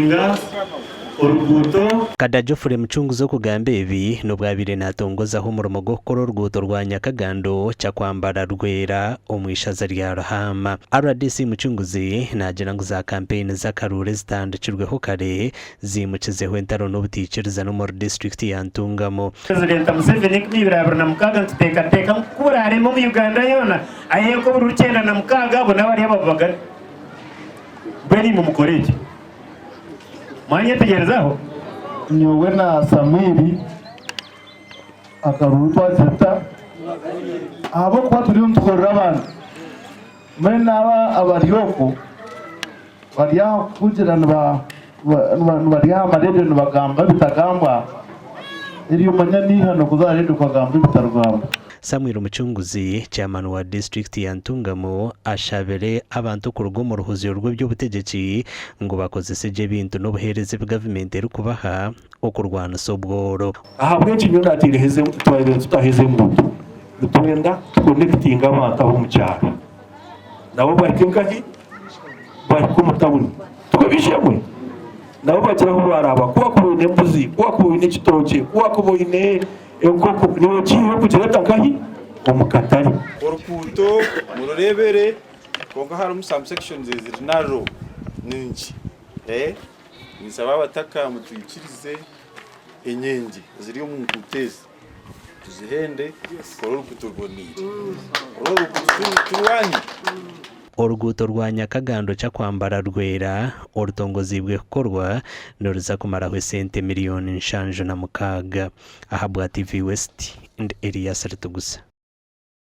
Kurosinga oruguuto. Kada Geoffrey Mucunguzi okugamba ebi n'obu abaire natongozaho omurimo gw'okukora oruguuto rwa Nyakagando Kyakwambara Rwera omu ishaza rya Ruhaama. Rdc Mucunguzi naagira ngu za kampeyini z'akaruuru ezitandikirweho kare ziimukizeho entaro n'obutaikirizana omuri disiturikiti ya Ntungamo. Purezidenta Museveni 2026 nituteekateeka ngu ku buraareme omu Uganda yoona aheeko obururu 96 abo n'abari ababagane. Mbwenu imwe mukore ki? Mwanyetegyereza aho? Nyowe na Samwiri akaruru twakita ahabw'okuba turiyo nitukorera abantu. Mbwenu aba abari okwo bari aha kukugira nibari aha mareediyo nibagamba ebitagambwa, eryo manya n'eihano kuza aha reediyo okagamba ebitarigambwa. Samuel Mucunguzi, Chairman wa disiturikiti ya Ntungamo ashabire abantu kuruga omu ruhuzyo rw'eby'obutegyeki ngu bakozese gye ebintu n'obuheereza ebi gavumenti erikubaha okurwanisa obworo. Ahabw'enki nyowe naataireho ezi twabaire tutaho ezi enguuto? Nitwenda tukonekitinge abantu ab'omu kyaro nabo bahike nkahi? Bahike omu tawuni. Tikwo b'eishe-emwe? Nabo bagire ahu baaraaba. Ku waakuba oine embuzi, ku waakuba oine ekitookye, ku waakuba oine Enkoko niiwe ogiiha okugireeta nkahi? Omu katare. Orukuuto murureebere kwonka harimu some sections eziri narrow nyingi ninsaba abataka mutwikirize enyengye eziri omu nkuuto ezi tuzihende tukore orukuuto ruboneire. Oru orukuuto tirwanyu. Oruguuto rwa Nyakagando Kyakwambara Rwera orutongoziibwe kukorwa niruza kumaraho esente miriyoni 76. Ahabwa TV West, ndi Elias Ritugusa.